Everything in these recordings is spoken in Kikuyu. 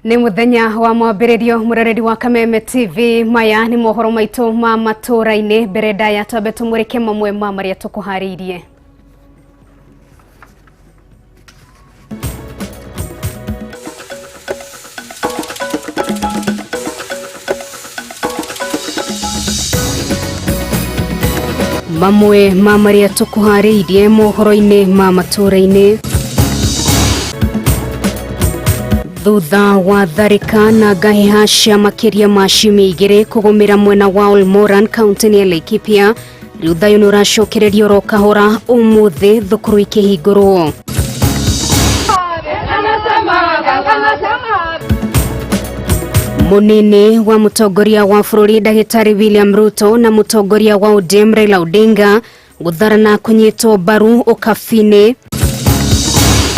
Nĩ mũthenya wa mwambĩrĩrio mũroreri wa Kameme TV. Maya nĩ mohoro maitũ ma matũũra-inĩ. Mbere ndaya twambe tũmũrĩke mamwe ma marĩa tũkũharĩirie. Mamwe ma marĩa tũkũharĩirie mohoro-inĩ ma matũũra-inĩ. Thutha wa tharĩka na ngahĩha cia makĩria ma ciumia igĩrĩ kũgũmĩra mwena wa Olmoran kaunti-inĩ ya Laikipia, rĩu thayũ nĩ ũracokererio oro kahora ũmũthĩ thukuru ikĩhingũrwo. Munini wa mũtongoria wa bũrũri Ndagĩtarĩ William Ruto na mũtongoria wa ODM Raila Odinga gũtharana kũnyitwo mbaru ũkabi-inĩ.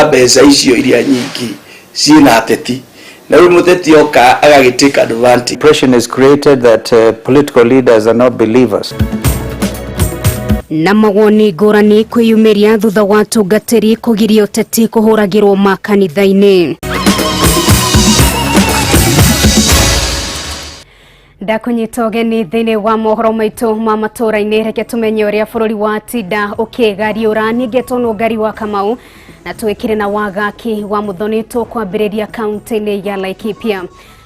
Mbeca icio iria nyingĩ ciĩna ateti, na rĩu mũteti oka agagĩ take advantage. Impression is created that political leaders are not believers. Na mawoni ngũrani kwĩyumĩria thutha wa atungatĩri kũgiria ũteti kũhũragĩrwo makanitha-inĩ. Ndakũnyita ũgeni thĩinĩ wa mohoro maitũ ma matũũra-inĩ. Reke tũmenye ũrĩa bũrũri wa tinda ũkĩgariũra. Ningĩ Ngari wa Kamau na twĩkire na wagaki wa Muthoni tũkwambĩrĩria kaunti-inĩ ya Laikipia.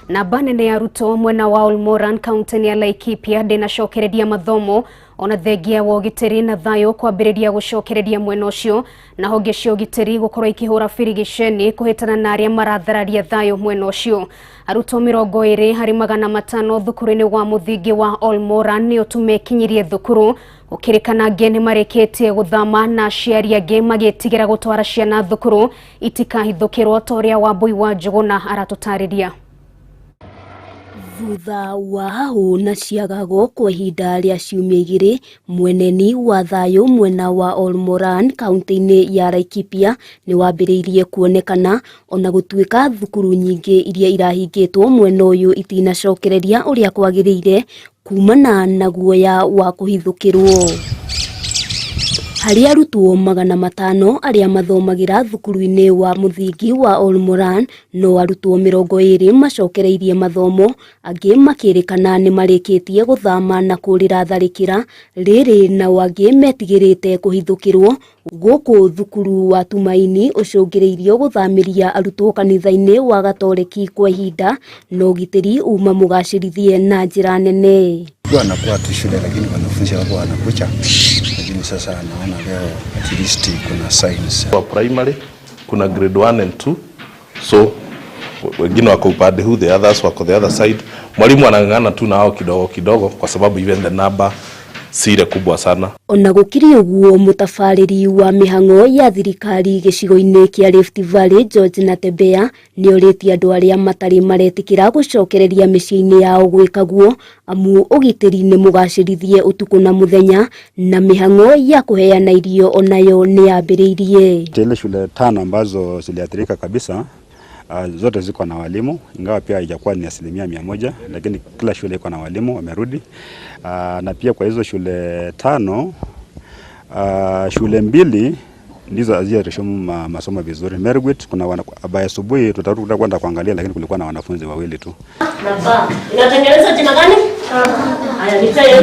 Namba nene ya arutwo mwena wa Olmoran kaunti-inĩ ya Laikipia ndĩnacokereria mathomo ona thengia wa ũgitĩri na thayũ kwambĩrĩria gũcokereria mwena ũcio, na honge cia ũgitĩri gũkorwo ikĩhũra birigiceni kũhĩtana na arĩa marathararia thayũ mwena ũcio. Arutwo 20 harĩ 500 thukuru-inĩ wa mũthingi wa Olmoran nĩ ũtumekinyirie thukuru, gũkĩrĩkana angĩ nĩ marĩkĩtie gũthama na aciari angĩ magĩtigĩra gũtwara ciana thukuru itikahithũkĩrwo, ta ũrĩa Wambui wa Njũgũna aratũtarĩria. Thutha wa hahũ na ciagago kwa ihinda rĩa ciumia igĩrĩ, mweneni wa thayũ mwena wa Olmoran kaunti-inĩ ya Laikipia nĩ wambĩrĩirie kuonekana, ona gũtuĩka thukuru nyingĩ iria irahingĩtwo mwena ũyũ itinacokereria ũrĩa kwagĩrĩire kumana na guoya wa kũhithũkĩrwo. Harĩ arutwo 500 arĩa mathomagĩra thukuru-inĩ wa mũthingi wa Olmoran, no arutwo 20 macokereirie mathomo, angĩ makĩrĩkana nĩ marĩkĩtie gũthama na kũrĩra tharĩkĩra rĩrĩ, nao angĩ metigĩrĩte kũhithũkĩrwo. Gũkũ thukuru wa Tumaini ũcũngĩrĩirio gũthamĩria arutwo kanitha-inĩ wa Gatoreki kwa ihinda, na ũgitĩri uma mũgacĩrithie na njĩra nene. Wanakuwa tu shule lakini wanafunzi wako wanakuja, lakini sasa naona leo at least kuna signs. Kwa primary kuna grade 1 and 2, so wengine wako upande huu, the others wako the other side. Mwalimu anang'ang'ana tu na hao kidogo kidogo, kwa sababu even the number si ile kubwa sana. Ona gũkĩrĩ ũguo, mũtabarĩri wa mĩhang'o ya thirikari gĩcigo-inĩ kĩa Rift Valley George Natembeya nĩ orĩtie andũ arĩa matarĩ maretĩkĩra gũcokereria mĩciĩ-inĩ yao gwĩka guo, amu ũgitĩri nĩ mũgacĩrithie ũtukũ na mũthenya, na mĩhang'o ya kũheana irio onayo nĩ yambĩrĩirie. Ile shule tano ambazo ziliathirika kabisa, zote ziko na walimu, ingawa pia haijakuwa ni 100%, lakini kila shule iko na walimu wamerudi. Na pia kwa hizo shule tano, shule mbili ndizo hazijaresume masomo vizuri. Mergwit kuna wana, asubuhi tutarudi kwenda kuangalia, lakini kulikuwa na wanafunzi wawili tu. Inatengeneza jina gani?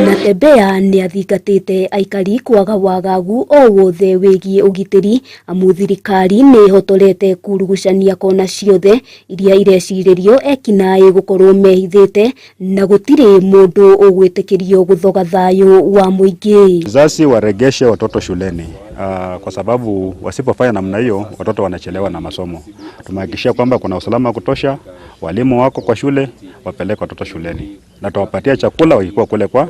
Natembeya nĩ athingatĩte aikari kwaga wagagu o wothe wĩgiĩ ũgitĩri, amu thirikari nĩ ĩhotorete kurugucania kona ciothe iria irecirĩrio ekinaĩ gũkorwo mehithĩte, na gũtirĩ mũndũ ũgwĩtĩkĩrio gũthoga thayũ wa mũingĩ. Wazazi waregeshe watoto shuleni, kwa sababu wasipofanya namna hiyo watoto wanachelewa na masomo. Tumehakikishia kwamba kuna usalama wa kutosha, walimu wako kwa shule, wapeleke watoto shuleni na tuwapatie chakula wakikuwa kule kwa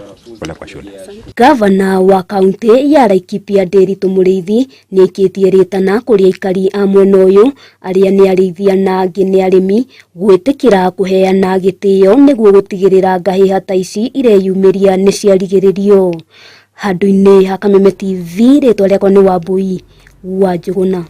shule. Gavana wa kaunti ya Laikipia Nderitu Mũrĩithi nĩ aikĩtie rĩtana kũrĩ aikari a mwena ũyũ arĩa nĩ arĩithia na angĩ nĩ arĩmi gwĩtĩkĩra kũheana gĩtĩo nĩguo gũtigĩrĩra ngahĩha ta ici ireyumĩria nĩ ciarigĩrĩrio. Handũ-inĩ ha Kameme TV, rĩtwa rĩakwa nĩ Wambui wa Njũgũna.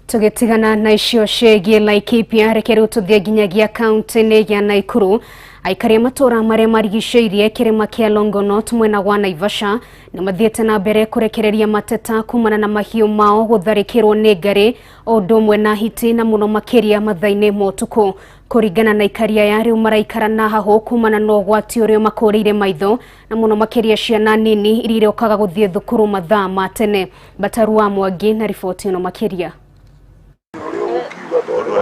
Tũgĩtigana na icio ciĩgiĩ Laikipia, reke rĩu tũthiĩ nginyagia kaunti-inĩ ya Nakuru. Aikari a matũra marĩa marigicĩirie kĩrĩma kĩa Longonot mwena wa Naivasha nĩ mathiĩte na mbere kũrekereria mateta kumana na mahiũ mao gũtharĩkĩrwo nĩ ngarĩ o ũndũ ũmwe na hiti na mũno makĩria mathaa-inĩ ma ũtukũ. Kũringana na aikari aya rĩu maraikara na hahũ kumana na ũgwati ũrĩa makũrĩire maitho na mũno makĩria ciana nini iria irokaga gũthiĩ thukuru mathaa ma tene. Bataru wa Mwangi na riboti ĩno makĩria.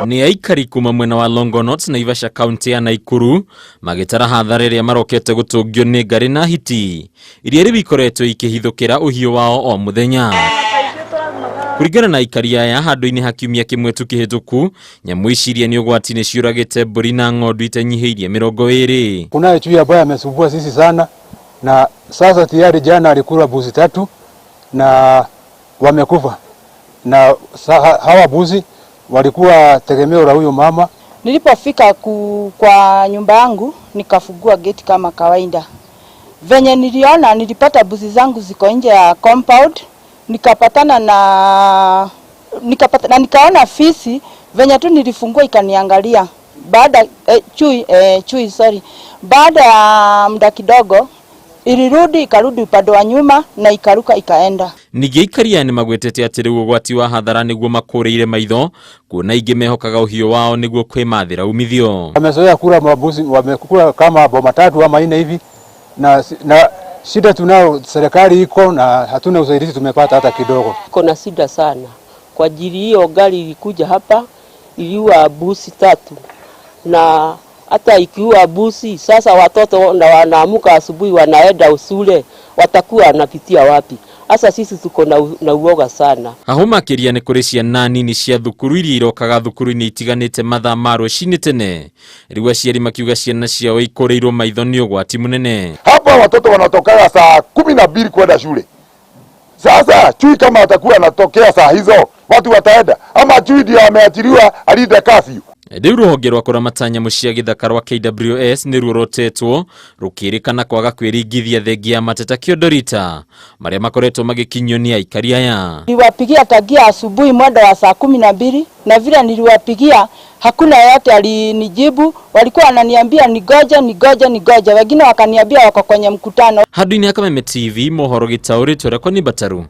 Nĩ aikari kuma mwena wa Longonot Naivasha kaunti ya Naikuru magĩtara hathara ĩrĩa marokete gũtũngio nĩ ngarĩ na hiti iria rĩu ikoretwo ikĩhithũkĩra ũhiũ wao o mũthenya. Kũringana na aikari aya handũ-inĩ ha kiumia kĩmwe tu kĩhĩtũku nyamũ ici iria nĩ ũgwati nĩ ciũragĩte mbũri na ng'ondu itanyihĩirie 20. Kunaye chui ambaye amesumbua sisi sana, na sasa tayari jana alikula mbuzi 3 na wamekufa, na hawa mbuzi walikuwa tegemeo la huyo mama. Nilipofika kwa nyumba yangu nikafungua gate kama kawaida. Venye niliona nilipata mbuzi zangu ziko nje ya compound, nikapatana na nikaona fisi. Venye tu nilifungua ikaniangalia. Baada chui sorry. Baada ya muda kidogo ilirudi ikarudi upande wa nyuma na ikaruka ikaenda. Ningĩ aikari aya nĩmagwetete atĩ rĩu ũgwati wa hathara nĩguo makũrĩire maitho kuona ingĩ mehokaga ũhiũ wao nĩguo kwĩmathĩra umithio. Wamezoea kula mabuzi, wamekula kama boma 3 ama 4 hivi, na shida tunao, serikali iko na hatuna usaidizi tumepata hata kidogo. Kuna shida sana kwa ajili hiyo gari ilikuja hapa iliua busi 3, na hata ikiua busi sasa watoto na wanaamuka asubuhi wanaenda usule watakuwa wanapitia wapi? Asa sisi tuko na uoga sana. Aho makĩria nĩ kũrĩ ciana nini cia thukuru iria irokaga thukuru-inĩ itiganĩte mathaa ma rũcinĩ tene. Rĩu aciari makiuga ciana ciao ikũrĩirwo maitho nĩ ũgwati mũnene. Hapa watoto wanatokaga saa 12 kwenda shule. Sasa chui kama atakuwa anatokea saa hizo watu wataenda, ama chui ndio ameachiliwa alinde curfew. Rĩu rũhonge rwa kũramata nyamũ cia gĩthaka rwa KWS nĩ ruorotetwo rũkĩrĩkana kwaga kwĩringithia thengia ya mateta kĩondorita marĩa makoretwo magĩkinyio nĩ aikari aya. Niliwapigia tagia asubuhi mwendo wa saa 12, na vile niliwapigia hakuna yeyote alinijibu. Walikuwa wananiambia nigoje nigoje nigoje, wengine wakaniambia wako kwenye mkutano. Handũ-inĩ ha Kameme TV mohoro gĩtaũrĩtwo rekwa nĩ Bataru.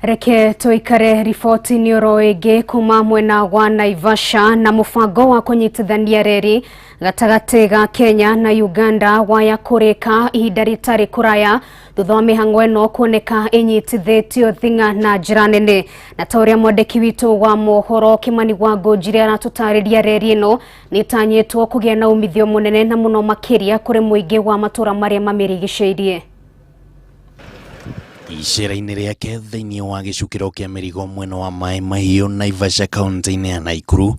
Reke tuikare riboti nĩ oro ĩngĩ kuma mwena wa Naivasha na mũbango wa kũnyitithania reri gatagatĩ ga Kenya na Uganda waya kũrĩka ihinda rĩtarĩ kũraya thutha wa mĩhang'o ĩno kuoneka ĩnyitithĩtio thing'a na njĩra nene. Na ta ũrĩa mwandĩki witũ wa mohoro Kimani wa Ngũnjiri aratũtarĩria, reri ĩno nĩ ĩtanyĩtwo kũgĩa na umithio mũnene na mũno makĩria kũrĩ mũingĩ wa matũra marĩa mamĩrigicĩirie. Icera-inĩ rĩake thĩinĩ wa gĩcukĩro kĩa mĩrigo mwena wa Maĩ Mahiũ Naivasha kaunti-inĩ ya Naikuru,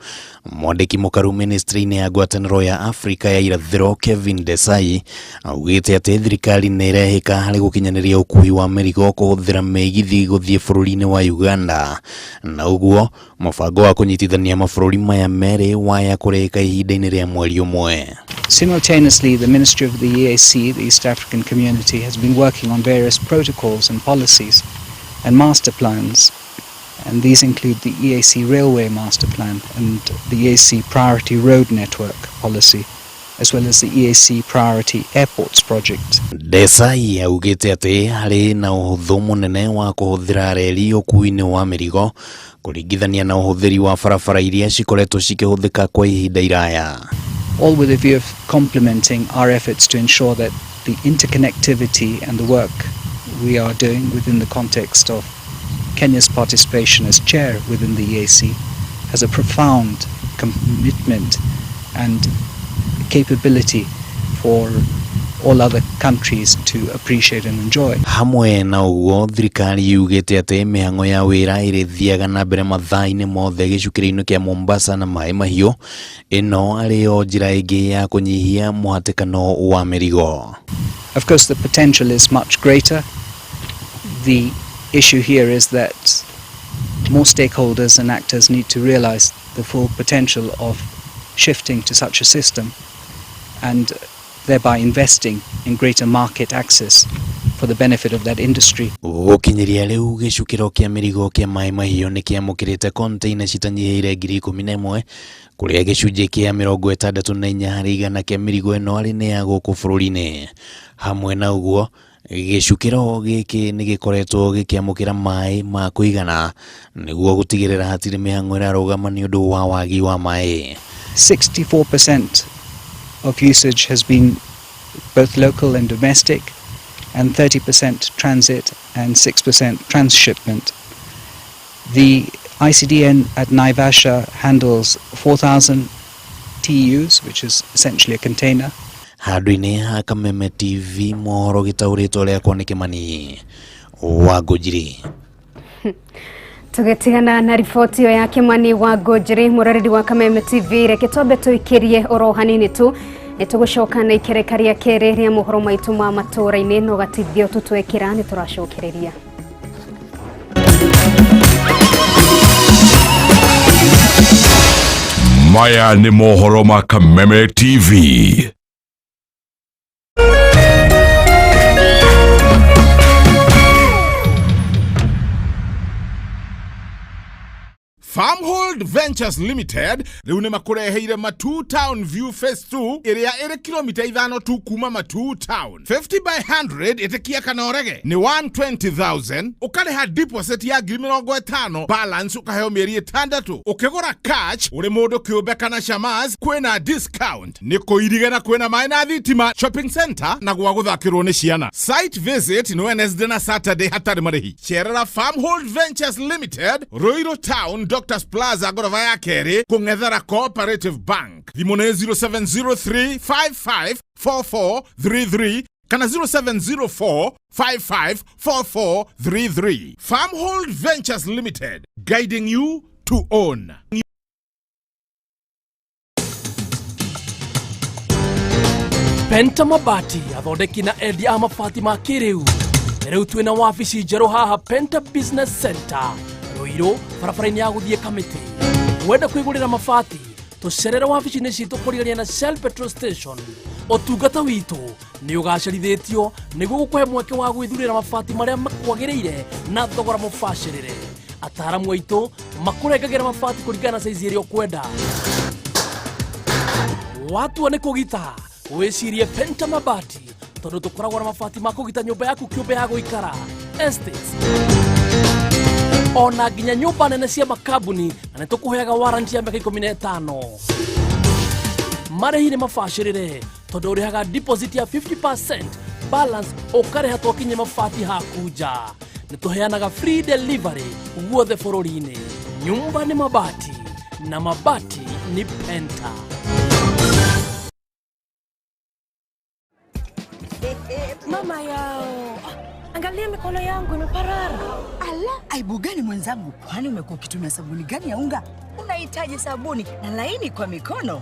mwandĩki mũkaru ministry-inĩ ya ngwatanĩro ya Afrika ya irathĩro Kevin Desai augĩte atĩ thirikari nĩ ĩrehĩka harĩ gũkinyanĩria ũkuui wa mĩrigo kũhũthĩra mĩgithi gũthiĩ bũrũri-inĩ wa Uganda, na ũguo mũbango wa kũnyitithania mabũrũri maya merĩ waya kũrĩka ihinda-inĩ rĩa mweri ũmwe. Simultaneously, the Ministry of the EAC, the East African Community, has been working on various protocols and policies and master plans, and these include the EAC Railway Master Plan and the EAC Priority Road Network Policy, as well as the EAC Priority Airports Project. Desai augĩte atĩ harĩ na ũhũthũ mũnene wa kũhũthĩra reri ũkuui-inĩ wa mĩrigo kũringithania na ũhũthĩri wa barabara iria cikoretwo cikĩhũthĩka kwa ihinda iraya. All with a view of complementing our efforts to ensure that the interconnectivity and the work we are doing within the context of Kenya's participation as chair within the EAC has a profound commitment and capability for all other countries to appreciate and enjoy. Hamwe na ũguo thirikari yugĩte atĩ mĩhang'o ya wĩra ĩrĩthiaga na mbere mathaa-inĩ mothe gĩcukĩro-inĩ kĩa Mombasa na Maĩ Mahiũ, ĩno arĩ yo njĩra ĩngĩ ya kũnyihia mũhatĩkano wa mĩrigo. Of course, the potential is much greater. The issue here is that more stakeholders and actors need to realize the full potential of shifting to such a system, and thereby investing in greater market access for the benefit of that industry. Gũkinyĩria rĩu gĩcukĩro kĩa mĩrigo kĩa Mai Mahiũ nĩ kĩamũkĩrĩte container citanyihĩire 11,000 kũrĩa gĩcunjĩ kĩa 64% kĩa mĩrigo ĩno arĩ nĩ ya gũkũ bũrũri-inĩ. Hamwe na ũguo, gĩcukĩro gĩkĩ nĩ gĩkoretwo gĩkĩamũkĩra maĩ ma kũigana nĩguo gũtigĩrĩra hatirĩ mĩhang'o ĩrarũgama nĩ ũndũ wa wagi wa maĩ. 64% of usage has been both local and domestic, and 30% transit and 6% transshipment. The ICDN at Naivasha handles 4,000 TEUs, which is essentially a container. Handũ-inĩ ha Kameme TV mohoro gĩtaũrĩtwo rĩakwa nĩ Kĩmani wa Ngũnjiri. Tũgĩtigana na riboti ĩyo ya Kĩmani wa Ngũnjiri, mũroreri wa Kameme TV, reke twambe tũikĩrie oro hanini tu nĩ tũgũcoka na ikereka rĩa kerĩ rĩa mohoro maitũ ma matũũra-inĩ no gatithio tũtwekĩra nĩ tũracokereria. Maya nĩ mohoro ma Kameme TV. Farmhold Ventures Limited rĩu nĩ makũreheire Matuu Town View Phase 2 ĩrĩa ĩrĩ kilomita 5 tu kuma Matuu Town. 50 by 100 ĩtĩkia kana ũrege nĩ 120,000, ũkarĩha deposit ya 50,000, balance ũkaheo mĩeri 6. Ũkĩgũra cash ũrĩ mũndũ kĩũmbe kana shamas kwĩna discount. Nĩ kũirige na kwĩna maĩ na thitima, shopping center na gwa gũthakĩrwo nĩ ciana. Site visit nĩ Wednesday na Saturday hatarĩ marĩhi. Cerera Farmhold Ventures Limited, Ruiru Town, Doctors Plaza, ngoroba ya kerĩ, kũng'ethera Cooperative Bank. Thimũ nĩ 0703 554433 kana 0704 554433. Farmhold Ventures Limited, guiding you to own. Penta Mabati athondeki na endia a mabati ma kĩrĩu. Rĩu twĩna wabici njerũ haha Penta Business Center, Ruiru, barabara-inĩ ya gũthiĩ Kamĩtĩ. Wenda kwĩgũrĩra mabati, tũcerere wabici-inĩ citũ kũrigania na Shell Petrol Station. Ũtungata witũ nĩ ũgacĩrithĩtio nĩguo gũkũhe mweke wa gwĩthurĩra mabati marĩa makwagĩrĩire na thogora mũbacĩrĩre. Ataaramu aitũ makũrengagĩra mabati kũringana na saizi ĩrĩa ũkwenda. Watua nĩ kũgita, wĩcirie Penta Mabati tondũ tũkoragwo na mabati ma kũgita nyũmba yaku kĩũmbe ya gũikara, estates, ona nginya nyũmba nene cia makambuni, na nĩ tũkũheaga warranty ya mĩaka 15. Marĩhi nĩ mabacĩrĩre tondũ ũrĩhaga deposit ya 50%, balance ũkarĩha twakinye mabati haku nja. Nĩ tũheanaga free delivery guothe bũrũri-inĩ. Nyumba nĩ mabati na mabati ni Penta. Mama yao, angalia mikono yangu imeparara. Ala, aibu gani mwenzangu? Kwani umekuwa ukitumia sabuni gani ya unga? Unahitaji sabuni na laini kwa mikono.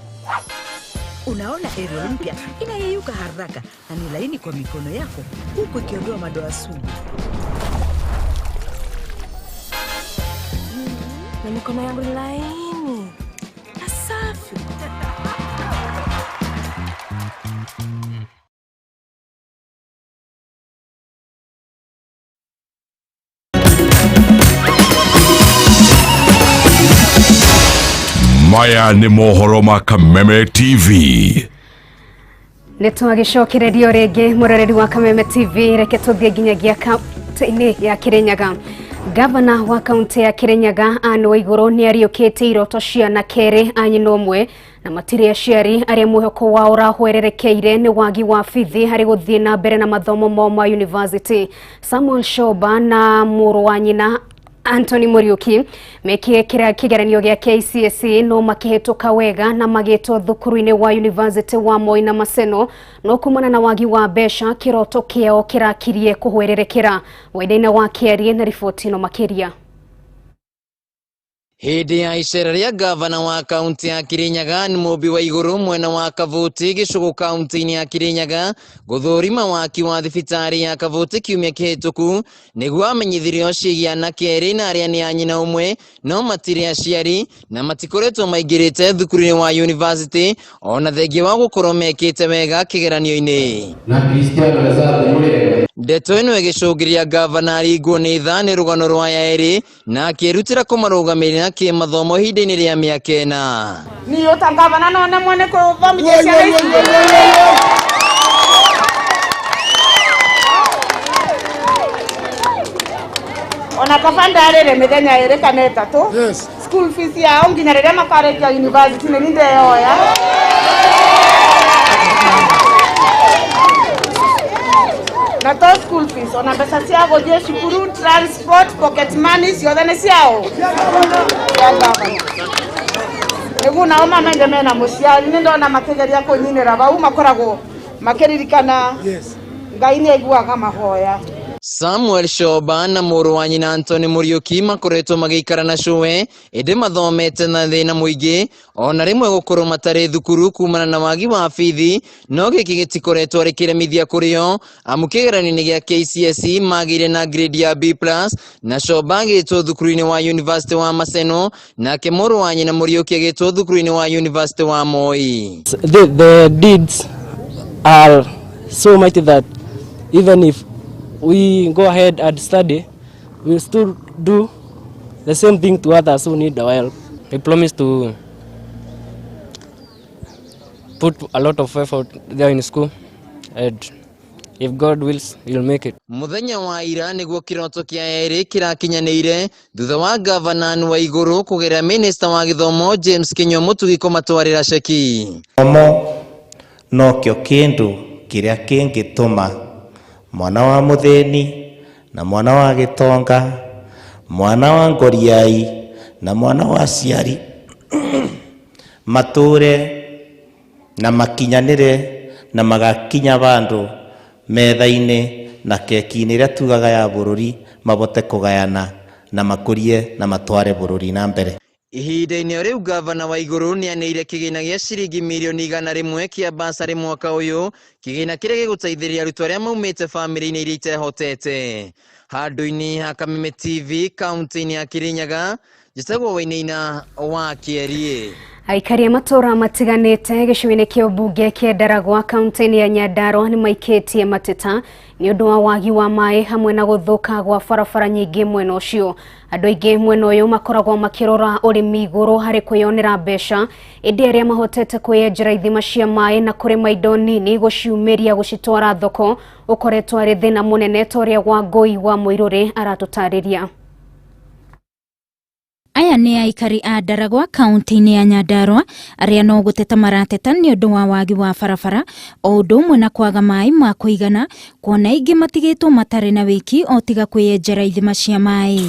Unaona Ariel mpya inayeyuka haraka na ni laini kwa mikono yako huku ikiondoa madoa sugu. Na mikono yangu ni laini na safi. Maya nĩ mohoro ma Kameme TV. Nĩ twagĩcokererio rĩngĩ mũroreri wa Kameme TV, reke tũthiĩ nginyagia kaunti-inĩ ya Kirinyaga. Gavana wa kaunti ya Kirinyaga Anne Waiguru nĩ ariũkĩtie iroto cia anake erĩ a nyina ũmwe na matirĩ aciari arĩa mwĩhoko wao ũrahwererekeire nĩ wagi wa bithi harĩ gũthiĩ na mbere na mathomo mao ma university. Samuel Shoba na mũrũ wa nyina Anthony Muriuki mekire kĩgeranio gĩa KCSE no makĩhĩtũka wega na magĩtwo thukuru-inĩ wa University wa Moi na Maseno, no kumana na wagi wa mbeca kĩroto kĩao kĩrakirie kũhwererekera. Wainaina wa Kĩarie na riboti ĩno makĩria. Hĩndĩ ya icera rĩa gavana wa kaunti ya Kirinyaga nĩ Mũmbi wa Igũrũ mwena wa Kavuti gĩcũgũ kaunti-inĩ ya Kirinyaga gũthũrima waki wa thibitarĩ ya Kavuti kiumia kĩhĩtũku nĩguo amenyithirio ciĩgiĩ anake erĩ na arĩa nĩ a nyina ũmwe no matirĩ aciari na matikoretwo maingĩrĩte thukuru-inĩ wa university ona thengia wa gũkorwo mekĩte wega kĩgeranio-inĩ. Na Cristiano Ronaldo. Ndeto ĩno ĩgĩcũngĩrĩria gavana aringwo nĩ tha nĩ rũgano rwa aya erĩ na akĩĩrutĩra kũmarũgamĩrĩra kĩmathomo ihinda-inĩ rĩa mĩaka ĩna. Niĩ ta gavana no nemwo nĩ kũthomithia ciana ici. Ona kaba ndarĩre mĩthenya ĩrĩ kana ĩtatũ, school fees yao nginya rĩrĩa makarĩkia university nĩ niĩ ndeyoya. Na to school fees ona mbeca cia gũthiĩ cukuru, transport, pocket money ciothe nĩ ciao cia gavana. Nĩguo nao mamende mena mũciari nĩ ndona makĩgeria kũnyinĩra vau makoragwo makĩririkana Ngai nĩ aiguaga mahoya. Samuel Shoba na mũrũ wa nyina Anthony Muriuki makoretwo magĩikara na cũwe ĩndĩ mathomete na thĩna mũingĩ ona rĩmwe gũkorwo matarĩ thukuru kumana na wagi wa bithi no gĩkĩ gĩtikoretwo arĩ kĩremithia kũrĩ o amu kĩgeranio-inĩ gĩa KCSE magĩire na grade ya B+ na Shoba agĩtwo thukuru-inĩ wa University wa Maseno nake mũrũ wa nyina Muriuki agĩtwo thukuru-inĩ wa University wa Moi. The deeds are so mighty that even if we go ahead and study, we still do the same thing to others who need our help. I promise to put a lot of effort there in school, and if God wills, we'll make it. Muthenya wa ira nĩguo kĩroto kĩa erĩ kĩrakinyanĩire thutha wa gavana wa Igũrũ kũgerera minista wa gĩthomo James Kinyua Mũtugi kũmatwarĩra ceki. Gĩthomo nokĩo kĩndũ kĩrĩa kĩngĩtũma mwana wa mũthĩni na mwana wa gĩtonga, mwana wa ngoriai na mwana wa aciari matũre na makinyanĩre na magakinya vandũ metha-inĩ na keki-inĩ ĩrĩa tugaga ya bũrũri mabote kũgayana na makũrie na matware bũrũri na mbere. Ihinda-inĩ o rĩu gavana wa Igũrũ nĩaneire kĩgĩna gĩa ciringi mirioni 100 kĩa basarĩ mwaka ũyũ, kĩgĩna kĩrĩa gĩgũteithĩrĩria arutwo arĩa maumĩte bamĩrĩ-inĩ iria itehotete. Handũ-inĩ ha Kameme TV kaunti-inĩ ya Kirinyaga, njĩtagwo Wainaina wa Kĩeriĩ. Aikari a matũũra matiganĩte gĩcigo-inĩ kĩa ũmbunge kĩa Ndaragwa kaunti-inĩ ya Nyandarua nĩ maikĩtie mateta nĩ ũndũ wa wagi wa maĩ hamwe na gũthũka gwa barabara nyingĩ mwena ũcio. Andũ aingĩ mwena ũyũ makoragwo makĩrora ũrĩmi igũrũ harĩ kwĩyonera mbeca, ĩndĩ arĩa mahotete kwĩyenjera ithima cia maĩ na kũrĩma indo nini gũciumĩria gũcitwara thoko ũkoretwo arĩ thĩna mũnene ta ũrĩa Wangũi wa Mũirũrĩ aratũtarĩria. Aya nĩ aikari a Ndaragwa kaunti-inĩ ya Nyandarua arĩa no gũteta marateta nĩ ũndũ wa wagi wa barabara o ũndũ ũmwe na kwaga maĩ ma kũigana kuona aingĩ matigĩtwo matarĩ na wĩki o tiga kwĩyenjera ithima cia maĩ.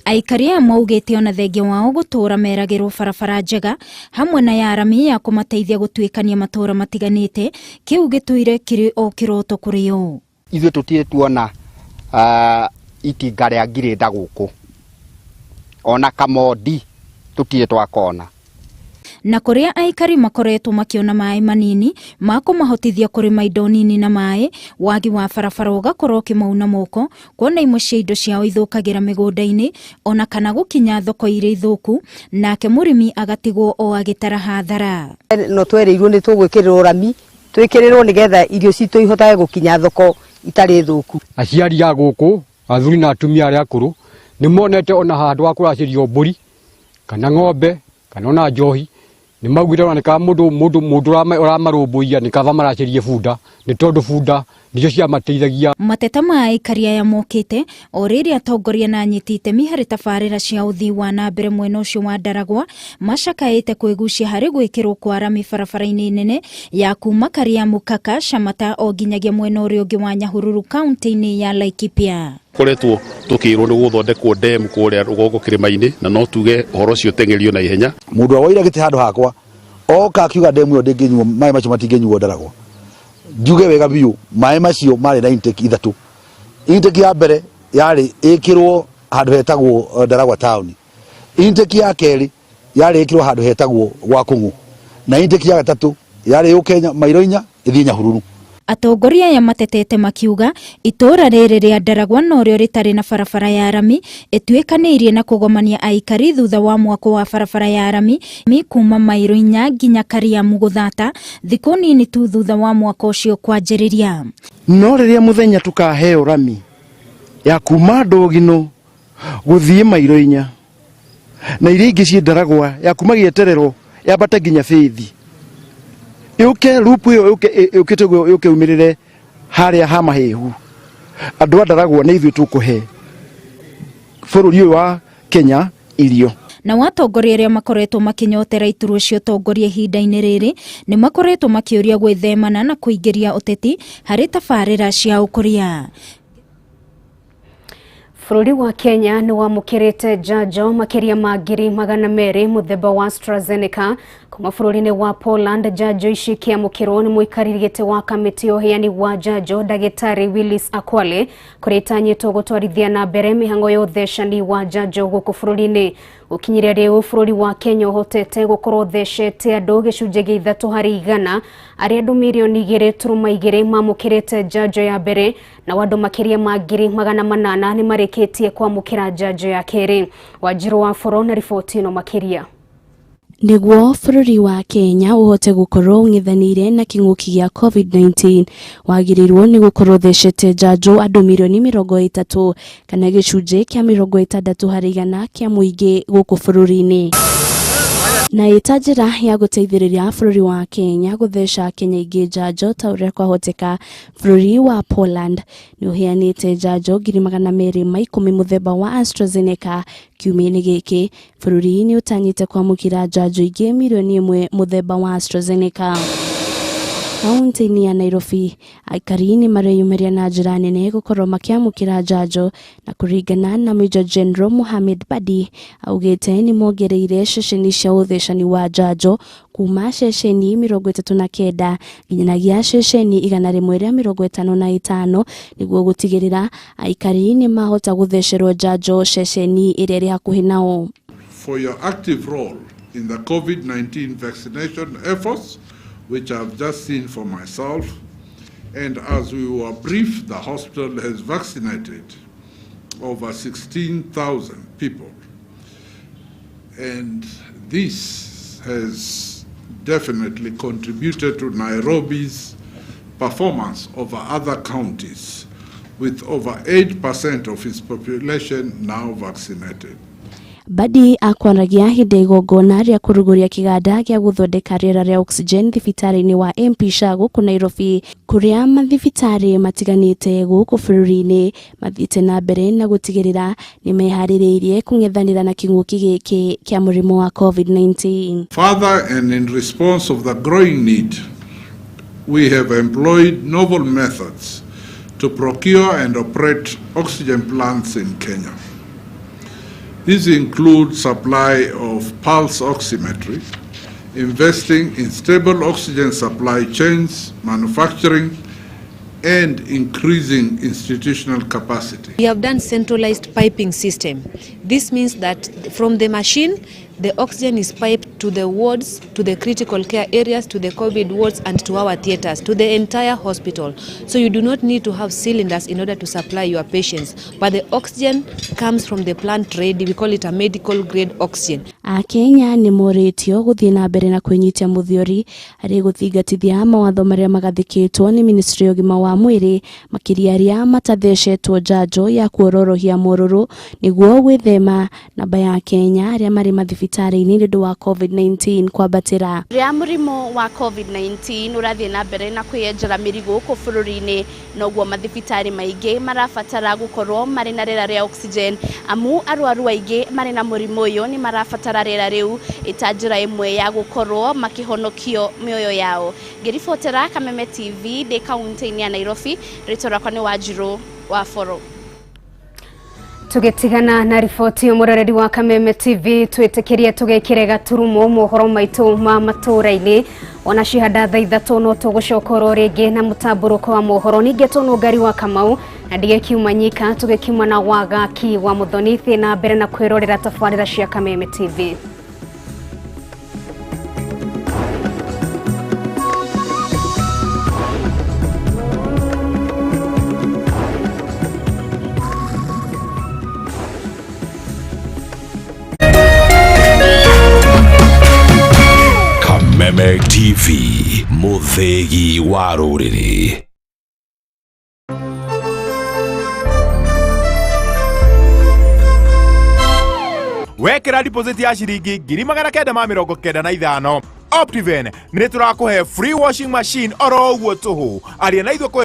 Aikari aya maugĩte ona thengia wao gũtũũra meragĩrwo barabara njega hamwe na ya rami ya kũmateithia gũtuĩkania matũũra matiganĩte, kĩu gĩtũire kĩrĩ o kĩroto kũrĩ o. Ithuĩ tũtirĩ tuona itinga rĩa ngirĩnda gũkũ ona kamondi tũtirĩ twakona. Na kũrĩa aikari makoretwo makĩona maĩ manini ma kũmahotithia kũrĩma indo nini na maĩ, wagi wa barabara ũgakorwo ũkĩmauna moko kuona imwe cia indo ciao ithũkagĩra mĩgũnda-inĩ ona kana gũkinya thoko irĩ ithũku, nake mũrĩmi agatigwo o agĩtara hathara. No twereirwo nĩ tũgwĩkĩrĩrwo rami twĩkĩrĩrwo nĩgetha irio citũ ihotage gũkinya thoko itarĩ thũku. Aciari a gũkũ athuri na atumia arĩa akũrũ nĩ monete ona handũ ha kũracĩrio mbũri kana ng'ombe kana ona njohi nĩ maugire ona nĩka mũndũ mũndũ mũndũ ũramarũmbũiya nĩ kaba maracĩrie bunda nĩ tondũ bunda nĩcio ciamateithagia. Mateta ma aikari aya mokĩte o rĩrĩa atongoria na anyiti itemi harĩ tabarĩra cia ũthii wa na mbere mwena ũcio wa Ndaragwa macakaĩte kwĩgucia harĩ gwĩkĩrwo kwa rami barabara-inĩ nene ya kuma Kariamu Kaka Shamata o nginyagia mwena ũrĩa ũngĩ wa Nyahururu kaunti-inĩ ya Laikipia. Koretwo tukirwo ni guthondekwo dam kuria rugongo kirima-ini na no tuge uhoro ucio teng'erio na ihenya. Mundu awoira giti handu hakwa oka akiuga demu iyo ndinginyuo maĩ macio matingĩnyuo Ndaragwa, njuge wega biũ maĩ macio marĩ na intake ithatũ. Intake ya mbere yarĩ ĩkĩrwo handũ hetagwo Ndaragwa town, Intake ya kerĩ yarĩ ĩkĩrwo handũ hetagwo gwa Kũng'ũ, na intake ya gatatũ yarĩ yũke mairo 4 ĩthiĩ Nyahururu. Atongoria aya matetete makiuga itũũra rĩrĩ rĩa Ndaragwa norĩo rĩtarĩ na barabara ya rami ĩtuĩkanĩirie na kũgomania aikari thutha wa mwako wa barabara ya rami kuma mairo 4 nginya Kariamu gũthata thikũ nini tu thutha wa mwako ũcio kwanjĩrĩria. No rĩrĩa mũthenya tukaheo rami ya kuma Ndũgino gũthiĩ mairo 4 na iria ingĩ ciĩ Ndaragwa ya kuma gĩeterero yambate nginya Bĩthi, yũke rupu ĩyo yũkĩte ũguo yũke umĩrĩre harĩa ha Mahĩhu, andũ a Ndaragwa nĩ ithuĩ tũkũhe bũrũri ũyũ wa Kenya irio. Na atongoria arĩa makoretwo makĩnyotera iturwa cia ũtongoria ihinda-inĩ rĩrĩ nĩ makoretwo makĩũria gwĩthemana na kũingĩria ũteti harĩ tabarĩra cia ũkũria. Bũrũri wa Kenya nĩ wamũkĩrĩte njanjo makĩria ma 200,000 mũthemba wa AstraZeneca kuma bũrũri-inĩ wa Poland. Njanjo ici ikĩamũkĩrwo nĩ mũikarĩri gĩtĩ wa kamĩtĩ ya ũheani wa njanjo ndagĩtarĩ Willis Akwale, kũrĩa ĩtanyĩtwo gũtwarithia na mbere mĩhang'o ya ũthecani wa njanjo gũkũ bũrũri-inĩ. Gũkinyĩria rĩu bũrũri wa Kenya ũhotete gũkorwo ũthecete andũ gĩcunjĩ gĩa 3 harĩ 100 arĩa andũ mirioni 2.2 mamũkĩrĩte njanjo ya mbere, na andũ makĩria ma 800,000 nĩ marĩkĩtie kwamũkĩra njanjo ya kerĩ. Wanjiru wa Boro na riboti ĩno makĩria. Nĩguo bũrũri wa Kenya ũhote gũkorwo ũng'ethanĩire na kĩng'ũki gĩa COVID-19 wagĩrĩirwo nĩ gũkorwo ũthecete njanjo andũ mirioni 30 kana gĩcunjĩ kĩa 60 harĩ 100 kĩa mũingĩ gũkũ bũrũri-inĩ. Na ĩta njĩra ya gũteithĩrĩria bũrũri wa Kenya gũtheca Kenya ingĩ njanjo ta ũrĩa kwahoteka, bũrũri wa Poland nĩ ũheanĩte njanjo 210,000 mũthemba wa AstraZeneca kiumia-inĩ gĩkĩ. Bũrũri nĩ ũtanyĩte kwamũkĩra njanjo ingĩ mirioni 1 mũthemba wa AstraZeneca. Kaunti-inĩ ya Nairobi, aikari nĩ mareyumĩria na njĩra nene gũkorwo makĩamũkĩra njanjo, na kũringana na Major General Mohamed Badi augĩte nĩ mongereire ceceni cia ũthecani wa njanjo kuma ceceni 39 nginyagia ceceni 155 nĩguo gũtigĩrĩra aikari nĩ mahota gũthecerwo njanjo ceceni ĩrĩa ĩrĩ hakuhĩ nao. For your active role in the COVID-19 vaccination efforts, which I've just seen for myself, and as we were briefed, the hospital has vaccinated over 16,000 people. And this has definitely contributed to Nairobi's performance over other counties, with over 8% of its population now vaccinated. Badi akwaragia hĩndĩ igongona rĩa kũrugũria kĩganda gĩa gũthondeka rĩera rĩa oxygen thibitarĩ-inĩ wa MP Shah gũkũ Nairobi, kũrĩa mathibitarĩ matiganĩte gũkũ bũrũri-inĩ mathiĩte na mbere na gũtigĩrĩra nĩ meharĩrĩirie kũng'ethanĩra na kĩng'ũki gĩkĩ kĩa mũrimũ wa COVID-19. Further, and in response of the growing need, we have employed novel methods to procure and operate oxygen plants in Kenya. These include supply of pulse oximetry, investing in stable oxygen supply chains, manufacturing, and increasing institutional capacity. We have done centralized piping system. This means that from the machine, the oxygen is piped to the wards, to the critical care areas, to the COVID wards, and to our theaters, to the entire hospital. So you do not need to have cylinders in order to supply your patients. But the oxygen comes from the plant ready. We call it a medical grade oxygen. Akenya nĩ morĩtio gũthiĩ na mbere na kwĩnyitia mũthiori harĩ gũthingatithia mawatho marĩa magathĩkĩtwo nĩ ministry ya ũgima wa mwĩrĩ, makĩria arĩa matathecetwo njanjo ya kuororohia mũrũrũ nĩguo gwĩthema namba ya Kenya arĩa marĩ mathibitarĩ-inĩ nĩ ũndũ wa COVID-19 kwambatĩra. Rĩrĩa mũrimũ wa COVID-19 ũrathiĩ na mbere na kwĩyenjera mĩri gũkũ bũrũri-inĩ, noguo mathibitarĩ maingĩ marabatara gũkorwo marĩ na rĩera rĩa oxygen, amu arwaru aingĩ marĩ na mũrimũ ũyũ nĩ marabatara rĩera rĩu ĩta njĩra ĩmwe ya gũkorwo makĩhonokio mĩoyo yao. Ngĩribotera Kameme TV ndĩ kaunti-inĩ ya Nairobi, rĩtwa rĩakwa nĩ Wanjiru wa Boro. Tugetigana na riboti mũroreri wa Kameme TV, twĩtĩkĩrie tũgekĩre gaturumo mohoro maitũ ma matũũra-inĩ. Ona cihanda thaa 3 no tũgũcoka oro rĩngĩ na mũtambũrũko wa mohoro. Ningĩ tũnũngari wa Kamau Na ndigĩkiuma nyika, tũgĩkiuma na wagaki wa Muthoni. Thiĩ na mbere na kwĩrorera tabarĩra cia Kameme TV. Kameme TV, mũthĩgi wa rũrĩrĩ. Wekĩra deposit ya ciringi 995,000, Optiven nĩ tũrakũhe free washing machine oro ũguo tũhũ. Aria na ithuĩ.